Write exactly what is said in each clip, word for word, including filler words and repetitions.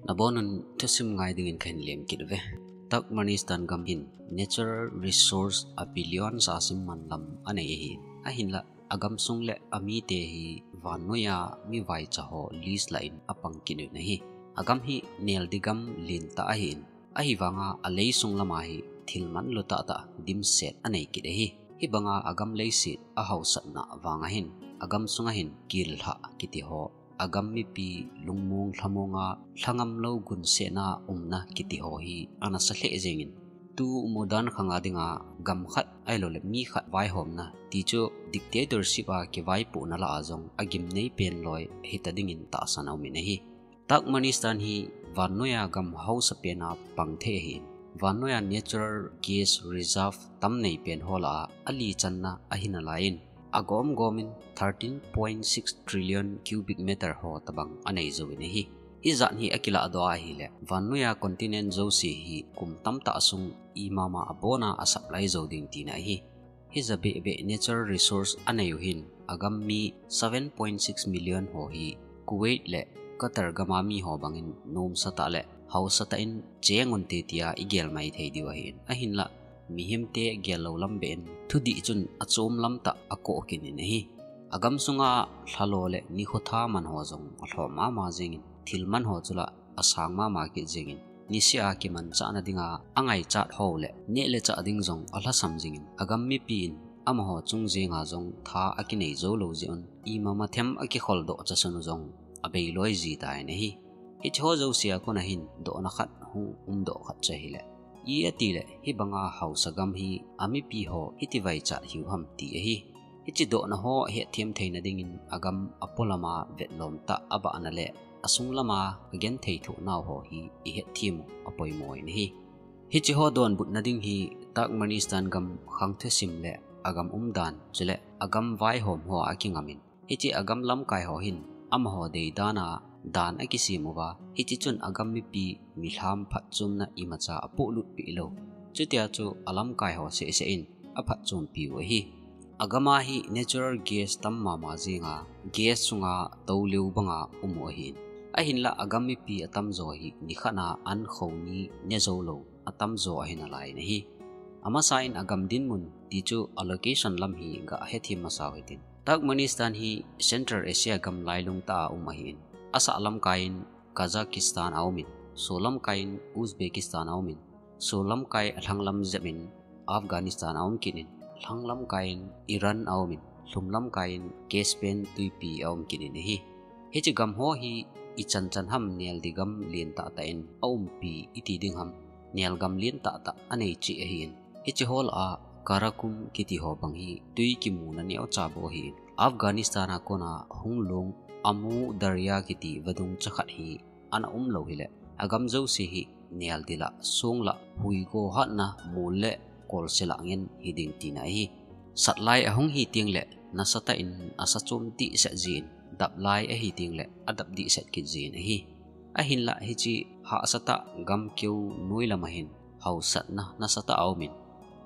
Nabonun thusim ngai dingin kahin lem kit uve. Turkmenistan gam hin natural resource a billion sa sim man lam anei ahi. Ahinla, agam sung le amite hi vannoiya mi vaicha ho list lah in apang kit un ahi. Agam hi neldi gam lentah ahin, ahivanga alei sung lama hi thil manlu tahtah dimset anei kit ahi. Hibanga agam leiset ahaosatna vang ahin, agam sunga hin gillhah kiti ho, agam mipi lungmong lhamonga lhangamlou gunsetna umna kiti ho hi ana sa lheh jengin, tu mudan khanga dinga gam khat ahilouleh mi khat vaihomna, tichu dictatorship a kivaipohna lah a jong agimnei pen loi hita dingin tahsan aumin ahi. Turkmenistan hi vannoiya gam haosa pena pang thei ahin, vannoiya natural gas reserve tam nei pen ho lah a alichanna ahi nalaiyin, agom gomin thirteen point six trillion cubic meter ho tobang anei jouvin ahi. Hijat hi akiladoh a ahileh, vannoiya continent jouse hi kum tamtah sung imama abona asupply jou ding tina ahi. Hijat behbeh natural resource anei u hin agam mi seven point six million ho hi Kuwait le Qatar gama mi ho bangin nomsatah le haosatah in cheng unte tia igel maithei diu ahin. Ahinla, mihemte gellou lam beh in thudih chun achom lamtah akoh kit in ahi. Agam sunga lhalo le nikho tha man ho jong alhom mama jengin, thil man ho chu lah asang mama kit jengin, nisea kimanchahna dinga angaichat ho le neh le chah ding jong alhasam jengin, agam mipi in amaho chung jenga jong tha akinei joulou jeh un, imama them akikholdoh chasun u jong abeiloi jitan ahi. Hiche ho jousea kona hin dohna khat hung umdoh khat chu ahileh, itileh hibanga haosa gam hi amipi ho hiti vaichat hiu ham ti ahi. Hiche dohna ho hetthem theina dingin agam apolama vetlom tah abahna le asung lama agenthei thohnau ho hi ihetthem u apoimo in ahi. Hiche ho donbutna ding hi Turkmenistan gam khang thusim le agam umdan chule agam vaihom ho a kingamin, hiche agam lamkai ho hin amaho deidana dan akisem uva, hiche chun agam mipi milham phatchomna imacha apohlutpeh lou. Chutia chu alamkai ho sehseh in aphatchompiu ahi. Agama hi natural gas tam mama jenga, gas sunga touleu banga umu ahin. Ahinla agam mipi atamjo hi nikhatna an khouni nejoulou atamjo ahi nalaiyin ahi. Amasan agam dinmun tichu alocation lam hi gahethem masau hitin. Turkmenistan hi Central Asia gam lailung tah a um ahin. Asah lamkaiyin Kazakhstan aumin, solamkaiyin Uzbekistan aumin, solamkai alhanglam jepin Afghanistan aum kitin, lhanglamkaiyin Iran aumin, lhumlamkaiyin Caspian tuipi aum kitin ahi. Hiche gam ho hi ichanchan ham neldi gam lentah tah in aumpi iti ding ham, nelgam lentah tah anei cheh ahin. Hiche ho lah a Karakum kiti ho bang hi twi kimuna neocha bou ahin. Afghanistan a kona hunglhung Amu Darya kiti vadung chakhat hi ana umlou hileh, agam jouse hi neldi lah, song lah, huigo hatna mol le kolse lah ngen hiding tina ahi. Satlai ahung hi tengleh nasatah in asachom dehset jin, daplai ahi tengleh adap dehset kit jin ahi. Ahinla hiche hahsatah gamkeu noilam ahin haosatna nasatah aumin,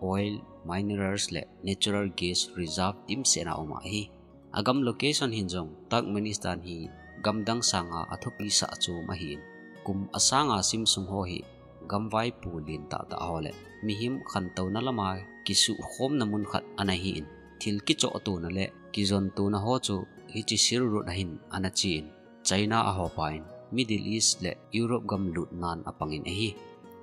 oil, minerals le natural gas reserve dimsetna aum ahi. Agam location hin jong Turkmenistan hi gamdang sanga athupi sah chom ahin, kum asanga simsung ho hi gamvaipo lentah tah ho le mihem khantouna lama kisuhkhomna mun khat ana hin, thil kichohtona le kijontona ho chu hiche Silk Road ahin ana chen, China ahopan Middle East le Europe gam lutnan apangin ahi.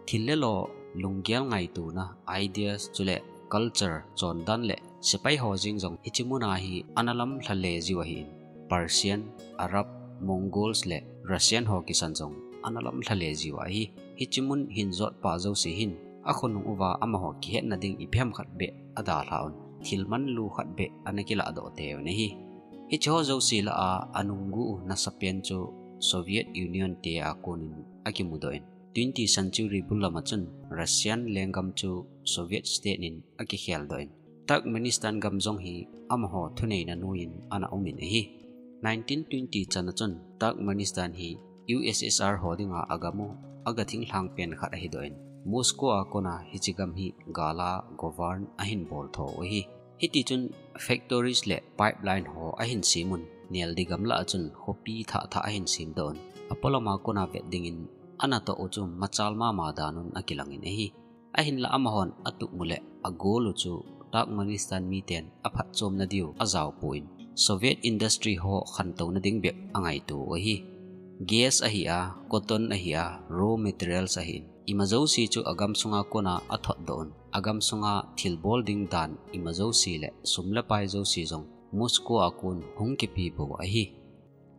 Thil le lo, lunggel ngaitona, ideas chule culture chondan le sepai ho jeng jong hiche muna hi ana lamlha le jiu ahin. Persian, Arab, Mongols le Russian ho kisan jong ana lamlha le jiu ahi. Hiche mun hin jotpa jouse hin akhonung uva amaho kihetna ding ipi ham khat beh adalha un, thil manlu khat beh ana kilahdoh teuvin ahi. Hiche ho jouse lah a anunggu u nasapen chu Soviet Union te a konin akimudoh in, twentieth century bul lama chun Russian lenggam chu Soviet state in akikheldoh in, Turkmenistan gam jong hi amaho thuneina noiyin ana umin ahi. Nineteen twenty chana chun Turkmenistan hi U S S R ho dinga agam u, aga thinglhang pen khat ahidoh in, Moscow a kona hiche gam hi gala govern ahin boltho u ahi. Hitichun factories le pipeline ho ahin semun, neldi gam lah a chun khopi thah thah ahin semdoh un, apolama kona vet dingin ana toh u chu machal mama dan un akilangin ahi. Ahinla amahon atup mu le agol u chu Turkmenistan miten aphatchomna diu ajaopoi. Soviet industry ho khantouna ding bep angaito u ahi. Gas ahi a, cotton ahi a, raw materials ahin, ima jouse chu agam sunga kona athot doh un, agam sunga thilbol ding dan ima jouse le sum le pai jouse jong Moscow a kon hung kipe bou ahi.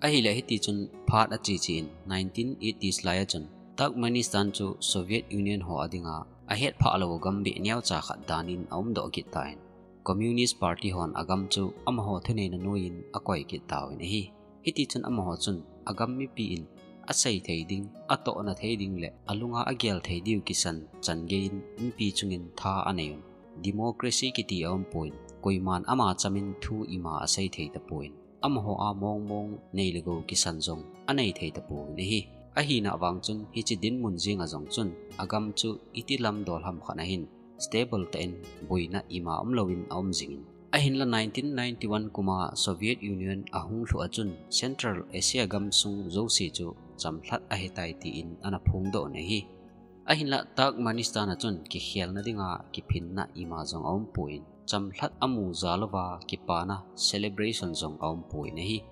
Ahile hiti chun phat ache che in nineteen eighties lai a chun Turkmenistan chu Soviet Union ho a dinga ahetphah lou gam beh neocha khat dan in aumdoh kit tan, Communist Party hon agam chu amaho thuneina noiyin akoi kit tauvin ahi. Hiti chun amaho chun agam mipi in asei thei ding, atohna thei ding le alunga agel thei diu kisan chan gei in mipi chungin tha anei un. Democracy kiti aumpon, koiman ama chamin thu ima asei thei tapon, amaho a mong mong nei le gou kisan jong anei thei tapon ahi. Ahina vang chun hiche dinmun jenga jong chun agam chu iti lamdol ham khat ahin stable tah in boina ima umlouvin aum jingin. Ahinla nineteen ninety-one kum a Soviet Union ahung lhuh a chun Central Asia gamsung jouse chu chamlhat ahitai tin ana phongdoh un ahi. Ahinla Turkmenistan a chun kikhelna dinga kiphinna ima jong aumpon, chamlhat amu jal uva kipana celebration jong aumpon ahi.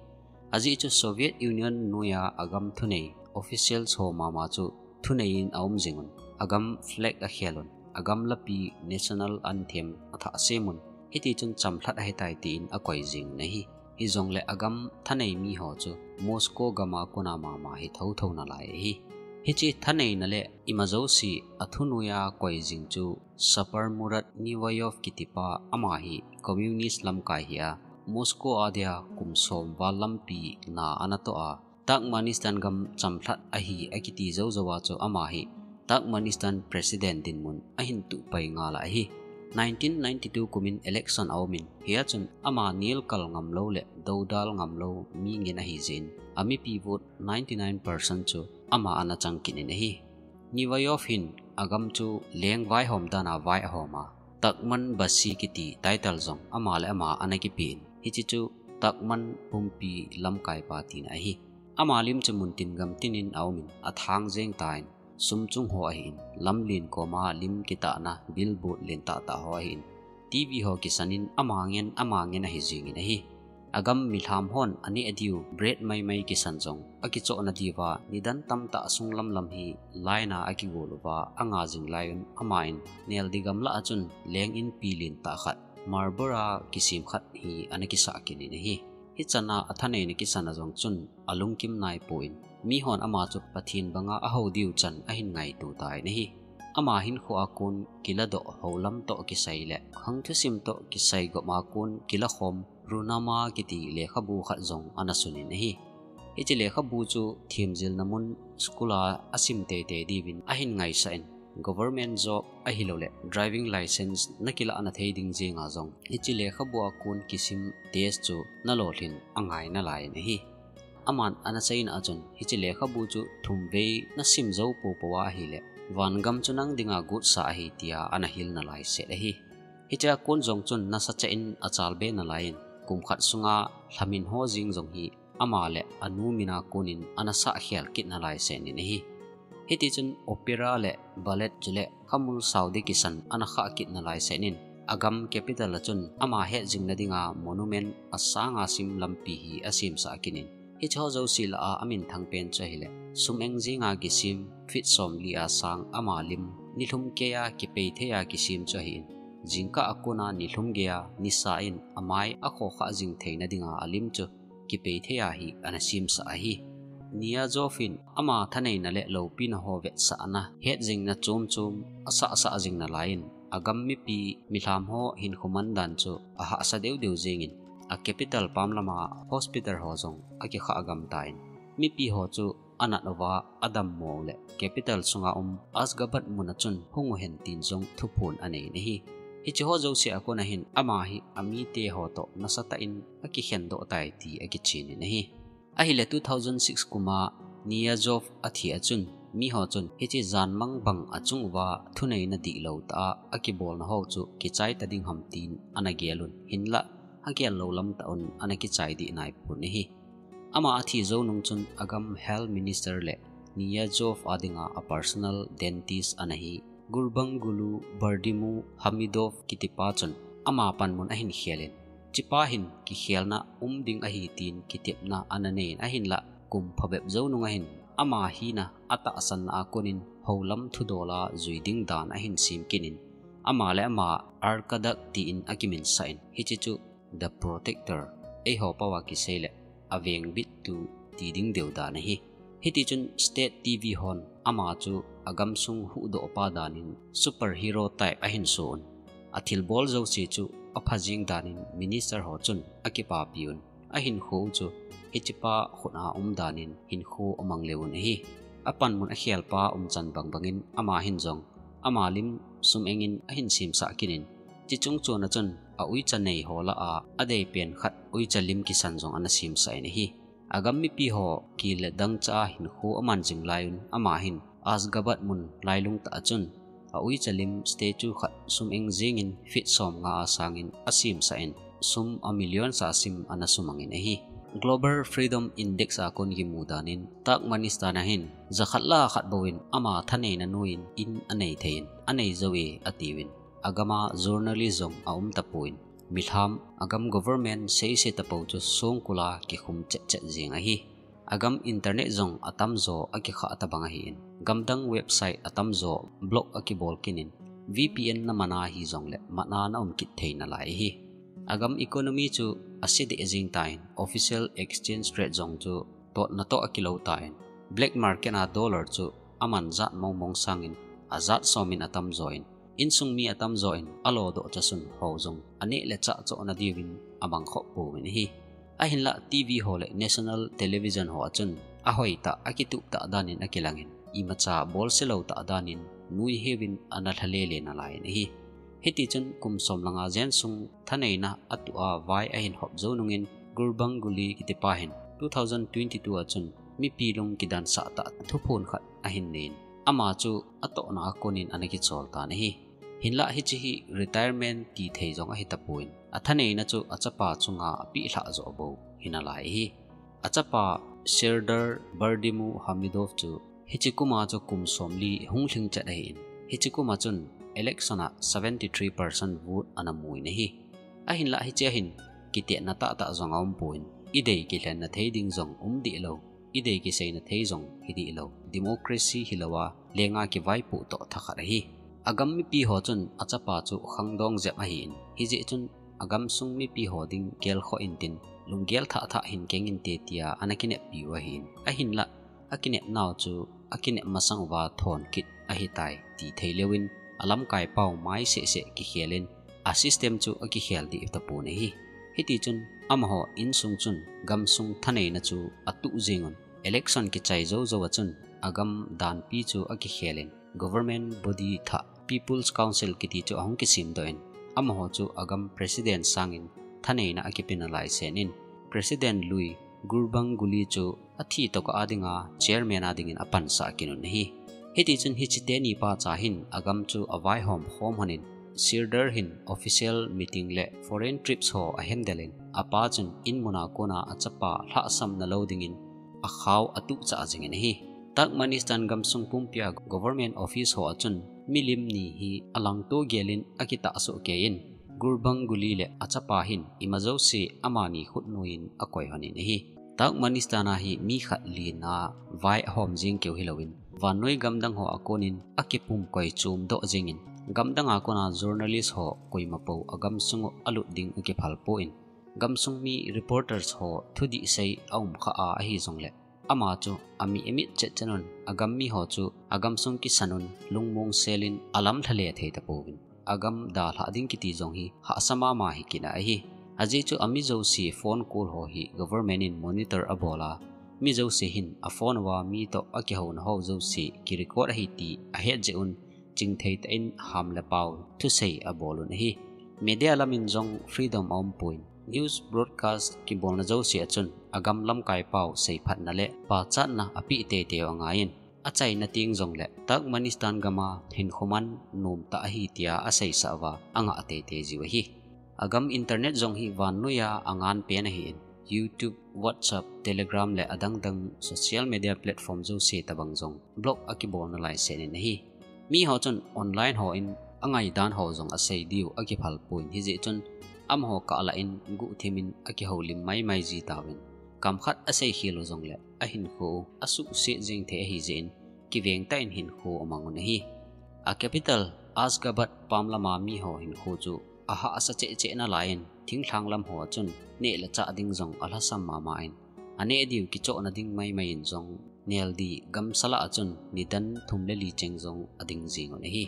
Ajeh chu Soviet Union noiya agam thunei officials ho mama chu thunei in aum jingun, agam flag akhel un, agam lapi national anthem athah sem un, hiti chun chamlhat ahitai tin akoi jingun ahi. Hijongle agam thanei miho chu Moscow gama kona mama hi thotho nalai ahi. Hiche thaneina le ima jouse athunoiya koi jing chu Saparmurat Nevayov kitipa, ama hi communist lamkai hi a, Moscow a dia kum som val lampi na ana toh a, Turkmenistan gam chamlhat ahi akiti jou jou a chu ama hi Turkmenistan President dinmun ahin tuh pai ngal ahi. Nineteen ninety-two kumin election aumin, hia chun ama nel kal ngamlou le dodal ngamlou mi ngen ahi jeh in, amipi vote ninety-nine percent chu ama ana chang kit in ahi. Nevayov hin agam chu leng vaihom dana vai ahom a, Turkmenbasi kiti title jong ama le ama ana kipen, hiche chu Turkmen pumpi lamkaipa tina ahi. Ama lim chu muntin gamtin in aumin, athang jeng tan, sum chung ho ahin, lamlen koma lim kitahna billboard len tah tah ho ahin, TV ho kisan in ama ngen ama ngen ahi jingin ahi. Agam milham hon aneh diu bread maimai kisan jong akichohna diuva nidan tamtah sung lamlam hi line a akigol uva anga jing lai un, aman neldi gamlah a chun leng inpi len tah khat, marble a kisem khat hi ana kisah kit in ahi. Hichan a athaneina kisan a jong chun alungkim naipon, mihon ama chu Pathen banga ahou diu chan ahin ngaito tan ahi. Ama hinkho a kon kiladoh houlam toh kisai le khang thusim toh kisai gop a kon kilakhom Runama kiti lekhabu khat jong ana sunin ahi. Hiche lekhabu chu themjilna mun school a asim teitei diuvin ahin ngaisah in, government job ahilouleh driving license nakilahna thei ding jenga jong hiche lekhabu a kon kisim test chu nalolhin angai nalai in ahi. Aman ana seina a chun, hiche lekhabu chu thumvei nasim jou poupou a ahile, vangam chu nang dinga gotsa ahi tia ana hil nalai set ahi. Hichea kon jong chun nasatah in achalbe nalai in, kum khat sunga lhamin ho jeng jong hi ama le anu mina konin ana sahkhel kit nalai set in ahi. Hitichun opera le ballet chule khamul sao ding kisan ana khah kit nalai set in, agam capital a chun ama hetjingna dinga monument asanga sim lampi hi asemsah kit in, hicheho jouse lah a aminthang pen chu ahile, sum eng jenga kisem feet somli a sang ama lim, nilhum keiya kipei theiya kisem chu ahin, jingkah a kona nilhum geiya nisa in amai akhokhah jing theina dinga alim chu kipei theiya hi ana semsah ahi. Niyazov in ama thaneina le loupina ho vetsahna hetjingna chomchom asahsah jing nalai in, agam mipi milham ho hinkho mandan chu ahahsa deudeu jengin, a capital pam lama hospital ho jong akikhah gam tan, mipi ho chu anat uva adammo u le capital sunga um Ashgabat mun a chun hung uhen tin jong thuphon anei in ahi. Hicheho jouse a kona hin ama hi amite ho toh nasatah in akikhendoh tai ti akichen in ahi. Ahile two thousand six kuma Niyazov athi a chun, miho chun hiche janmang bang achung uva thuneina dihlou tah a akibolna ho chu kichai ta ding ham tin ana gel un, hinlah agel lou lam tah un ana kichai dih naipon ahi. Ama athi jou nung chun agam health minister le Niyazov a dinga a personal dentist ana hi Gurbanguly Berdimuhammedov kitipa chun ama panmun ahin khelin, hichepa hin kikhelna um ding ahi tin kitepna ana neiyin ahinlah kum phabep jou nunga hin ama hina atahsanna a konin houlam thudola jui ding dan ahin sem kinin ama le ama Arkadag tin akiminsah in hiche chu The Protector, eiho paova kisei le a vengbittu ti ding deu dan ahi. Hitichun state T V hon ama chu agamsung huhdohpa danin superhero type ahin soh un. Athilbol jouse chu apha jing danin minister ho chun akipapi un. Ahinkho u chu hichepa khut a um danin hinkho amang leu un ahi. Apanmun akhelpa umchan bangbangin ama hin jong ama lim sum engin ahin semsah kinin, hiche chungchon a chun a uicha nei ho lah a adeipen khat uicha lim kisan jong ana semsah in ahi. Agam mipi ho kile dangcha a hinkho aman jing laiyun ama hin Ashgabat mun lailung tah a chun a uicha lim statue khat sum eng jengin feet somnga a sangin asemsah in sum a million sa sim ana sumangin ahi. Global Freedom Index a kon kimu danin Turkmenistan a hin jakhat lah a khat bouvin ama thaneina noiyin in anei theiyin anei jou e atiuvin, agama journalist jong aum tapouvin, milham agam government seise tapou chu songkul a kikhum chetchet jeng ahi. Agam internet jong atamjo akikhah tabang ahin, gamdang website atamjo block akibol kinin, V P N namana hijongle mana naum kit thei nalai ahi. Agam economy chu asedeh jeng tan, official exchange rate jong chu totna toh akilou tan, black market a dollar chu aman jat mongmong sangin ajat somin atamjoin, insung mi atamjoin alodoh chasun ho jong aneh le chah chohna diuvin amangkhop pouvin ahi. Ahinlah T V ho le national television ho a chun ahoitah akituptah danin akilangin, imacha bolse lou tah danin nuiheuvin ana lhalele nalaiyin ahi. Hitichun kum som langa jensung thaneina atoh a vai ahin hop jou nungin Gurbanguly kitipa hin two thousand twenty-two a chun mipi lung kidansah tah thuphon khat ahin neiyin, ama chu atohna a konin ana kichol tan ahi. Hinlah hiche hi retirement tithei jong ahitapouvin, athaneina chu achapa chunga apeh lhah joh bou hinalai ahi. Achapa Serdar Berdimuhammedov chu hiche kuma chu kum somli hunglhing chet ahin, hiche kuma chun election a seventy three percent vote ana muin ahi. Ahinlah hichea hin kitepna tahtah jong aumpouvin, idei kilhenna thei ding jong umdehlou, idei kiseina thei jong hidehlou, democracy hilouva lenga kivaipoh toh thakhat ahi. Agam mipi ho chun achapa chu khangdong jep ahin, hijeh chun agamsung mipi ho ding gelkhoh intin, lunggel thahthah hin keng inte tia ana kineppiu ahin, ahinlah akinepnau chu akinep masang uva thon kit ahitai ti theileuvin, alamkaipau mai sehseh kikhelin, a system chu akikhel deh tapon ahi. Hitichun amaho insung chun gamsung thaneina chu atuh jengun, election kichai joujou a chun agam danpi chu akikhelin, government body thah People's Council kiti chu ahung kisemdoh in, amaho chu agam president sangin thaneina akipe nalaisenin, President lui Gurbanguly chu athi tokah a dinga chairman a dingin apansah kit un ahi. Hitichun hiche teni pacha hin agam chu avaihom khom lhonin, Serdar hin official meeting le foreign trips ho ahandle in, apa chun inmuna kona achapa lhahsamna lou dingin akhao atuhchah jingin ahi. Turkmenistan gamsung pumpia government office ho a chun milim ni hi alangto gelin akitahsoh keiyin, Gurbanguly le achapa hin imajouse amani khutnoiyin akoi lhonin ahi. Turkmenistan a hi mi khat lena vai ahom jeng keu hilouvin, vannoi gamdang ho a konin akipumkoi chomdoh jengin, gamdang a kona journalist ho koimapou agamsung u alut ding akiphal poi. Gamsung mi reporters ho thudih sei aumkhah a ahijongle, ama chu ami amit chetchet un, agam miho chu agamsung kisan un lungmong selin alamlhale thei tapouvin, agam dalhah ding kiti jong hi hahsa mama hi kit ahi. Ajeh chu ami jouse phone call ho hi government in monitor abol a, mi jouse hin a phone uva mi toh akihouna ho jouse kirecord ahi ti ahet jeh un, chingthei tah in ham le pao thusei abol un ahi. Media lamin jong freedom aumpon, news broadcast kibolna jouse a chun agam lamkaipau seiphatna le pachatna apeh teitei u angaiyin, achaina teng jongle Turkmenistan gam a hinkho man nomtah ahi tia aseisah uva angah teitei jiu ahi. Agam internet jong hi vannoiya angan pen ahin, YouTube, WhatsApp, Telegram le adang dang social media platform jouse tabang jong block akibol nalai seh in ahi. Miho chun online hon angaidan ho jong asei diu akiphal pon, hijeh chun amaho kah lah in guhthim in akihoulim maimai ji tauvin, kam khat asei khel u jongle ahinkho u asuhset jeng thei ahi jeh in kiveng tah in hinkho amang un ahi. A capital Ashgabat pam lama miho hinkho chu ahahsa cheh cheh nalai in, thinglhang lam ho chun neh le chah ding jong alhasam mama in, aneh diu kichohna ding maimai in jong nel ding gamsa lah a chun nidan thum le li cheng jong ading jing un ahi.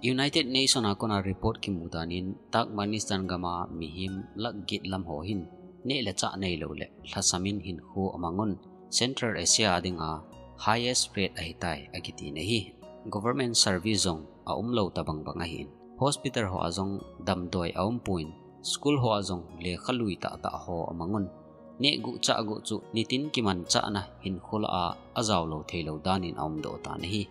United Nation a kona report kimu dan in, Turkmenistan gam a mihem lakh get lam ho hin neh le chah neilou le lhasam in hinkho amang un, Central Asia a dinga highest rate ahitai akiti in ahi. Government service jong aumlou tabang bang ahin, hospital ho a jong damdoi aum pon, school ho a jong lekha lui tah tah ho amang un, neh guh chah guh chu nitin kimanchahna hinkho lah a ajaolou theilou dan in aumdoh tan ahi.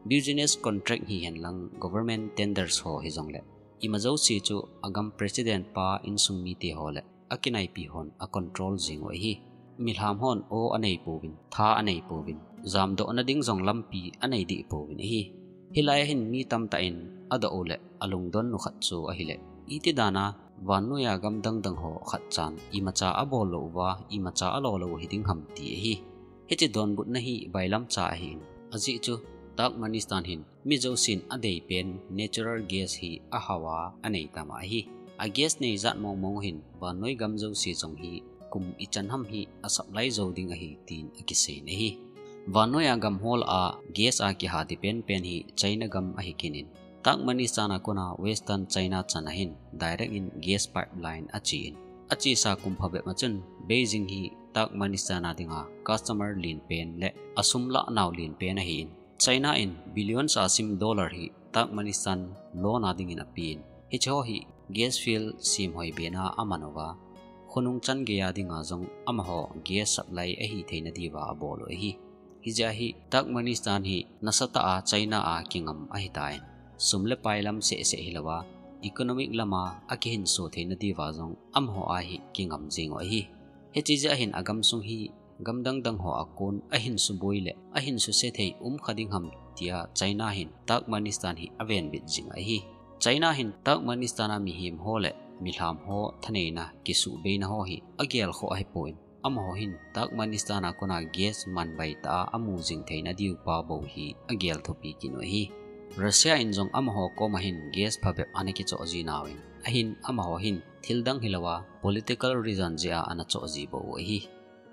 Business contract hihen lang government tenders ho hijongle ima jouse chu agam president pa insung mite ho le akinaipi hon acontrol jing u ahi. Milham hon aw anei pouvin, tha anei pouvin, jamdohna ding jong lampi anei deh pouvin ahi. Hilai a hin mi tamtah in adoh u le alungdon u khat chu ahile, iti dan a vannoiya gam dang dang ho khat chan imacha abol lou uva, imacha alo lou hiding ham ti ahi. Hiche donbutna hi bailamcha ahin, ajeh chu Turkmenistan hin mi jousen adeipen natural gas hi ahao a anei tama ahi. A gas nei jat mong mong hin vannoi gam jouse jong hi kum ichan ham hi asupply jou ding ahi tin akisei in ahi. Vannoiya gam ho lah a gas a kiha depend pen hi China gam ahi kit in, Turkmenistan a kona Western China chan a hin direct in gas pipeline ache in, achesa kum phabep ma chun Beijing hi Turkmenistan a dinga customer lenpen le asum lahnau lenpen ahin, China in billions a sim dollar hi Turkmenistan loan a dingin apen, hiche ho hi gas field semhoi bena aman uva, khonung chan geiya dinga jong amaho gas supply ahi theina diuva abol u ahi. Hijeh a hi Turkmenistan hi nasatah a China a kingam ahitan, sum le pai lam seh seh hilouva, economic lama akihinso theina diuva jong amaho a hi kingam jing u ahi. Hiche jeh a hin agamsung hi gam dang dang ho a kon ahin suboi le ahin suse thei umkha ding ham tia China hin Turkmenistan hi avenbit jing ahi. China hin Turkmenistan a mihem ho le milham ho thaneina kisuhbeina ho hi agelkhoh ahipon, amaho hin Turkmenistan a kona gas manbai tah a amu jing theina diu pa bou hi agel thupi kit u ahi. Russia in jong amaho koma hin gas phabep ana kichoh ji nauvin, ahin amaho hin thil dang hilouva political reason jeh a ana choh ji bou u ahi.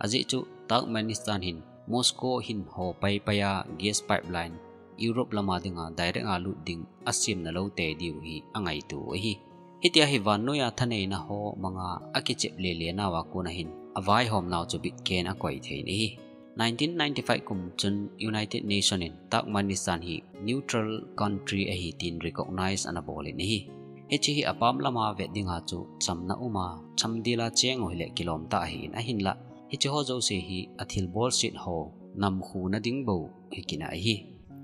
Ajeh chu Turkmenistan hin Moscow hin ho pai pai a gas pipeline Europe lama dinga direct a lut ding asemna lou tei diu hi angaito u ahi. Hitia hi vannoiya thaneina ho manga akichep lele nauva kona hin avaihom nau chu bitken akoi thei in ahi. Nineteen ninety-five kum chun United Nation in Turkmenistan hi neutral country ahi tin recognize ana bol in ahi. Hiche hi apam lama vet dinga chu chamna uma, chamdel a cheng u hile kilom tah ahin, ahinlah hiche ho jouse hi athilbol set ho namkhu na ding bou hi kit in ahi.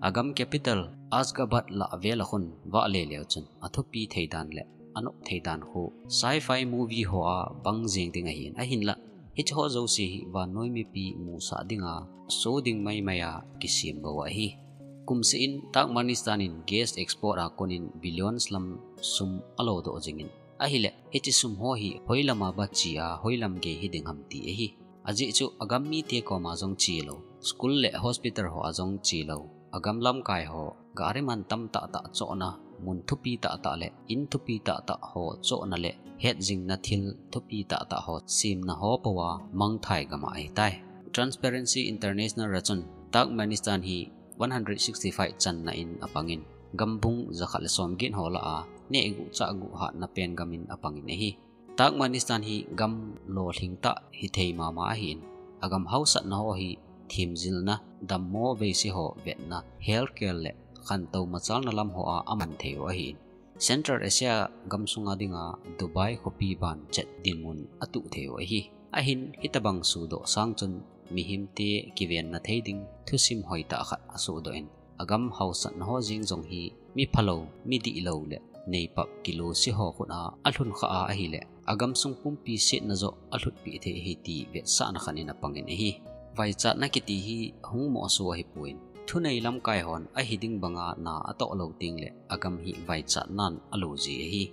Agam capital Ashgabat lah vel a khun vahle leu chun athupi thei dan le anop thei dan khu sci-fi movie ho a bang jeng ding ahin, ahinlah hiche ho jouse hi vannoi mipi musah dinga so ding maimai a kisem bou ahi. Kumseh in Turkmenistan in gas export a kon in billions lam sum alodoh jing in, ahile hiche sum ho hi hoilama ba che a hoilam gei hiding ham ti ahi. Ajeh chu agam mite koma jong chelou, school le hospital ho a jong chelou, agam lamkai ho gari man tam tah tah chohna, mun thupi tah tah le in thupi tah tah ho chohna le hetjingna thil thupi tah tah ho semna ho pou a mangthai gam ahitai. Transparency International a chun Turkmenistan hi one hundred sixty-five channa in apangin, gambung jakhat le somget ho lah a neh guh chah guh hatna pen gam in apangin ahi. Turkmenistan hi gam lolhing tah hithei mama ahin, agam haosatna ho hi themjilna, dammo veise ho vetna, healthcare le khantou machalna lam ho a aman thei u ahin, Central Asia gamsunga dinga Dubai khopi ban chet dinmun atuh thei u ahi. Ahin hitobang suhdoh sang chun mihemte kivenna thei ding thusim hoitah khat asuhdoh in, agam haosatna ho jeng jong hi mi phalou, mi dihlou le neipap kilose ho khut a alhun kha a ahile, agamsung pumpi setna joh alhutpi thei ahi ti vetsahna khat in apangin ahi. Vaichatna kiti hi hung mohso ahipon, thunei lamkai hon ahi ding banga na atoh lou tengle agam hi vaichatnan alo ji ahi.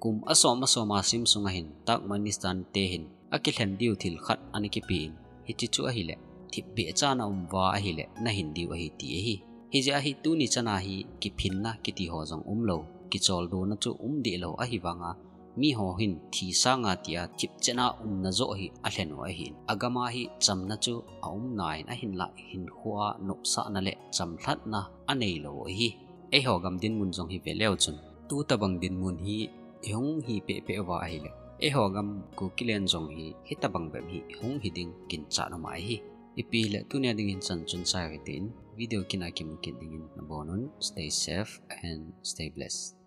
Kum asom asom a sim sunga hin Turkmenistan te hin akilhen diu thil khat ana kipe in, hiche chu ahile, thipbeh chan a um uva ahile, nahin diu ahi ti ahi. Hijeh a hi tuni chana hi kiphinna kiti ho jong umlou, kicholdo na chu um deh lou ahivanga, miho hin thi sanga tia thipchet a umna joh hi alhen u ahin. Agam a hi chamna chu aum nai in ahinlah hinkho a nopsahna le chamlhatna anei lou u ahi. Eiho gam dinmun jong hi ve leu chun, tutobang dinmun hi hung hi pehpeh uva ahile, eiho gam Kukiland jong hi hitobang bep hi hung hi ding ginchat um ahi. Ipi le tunia dingin chan chun chai ve tin, video kit a kimu kit dingin nabonun, stay safe and stay blessed.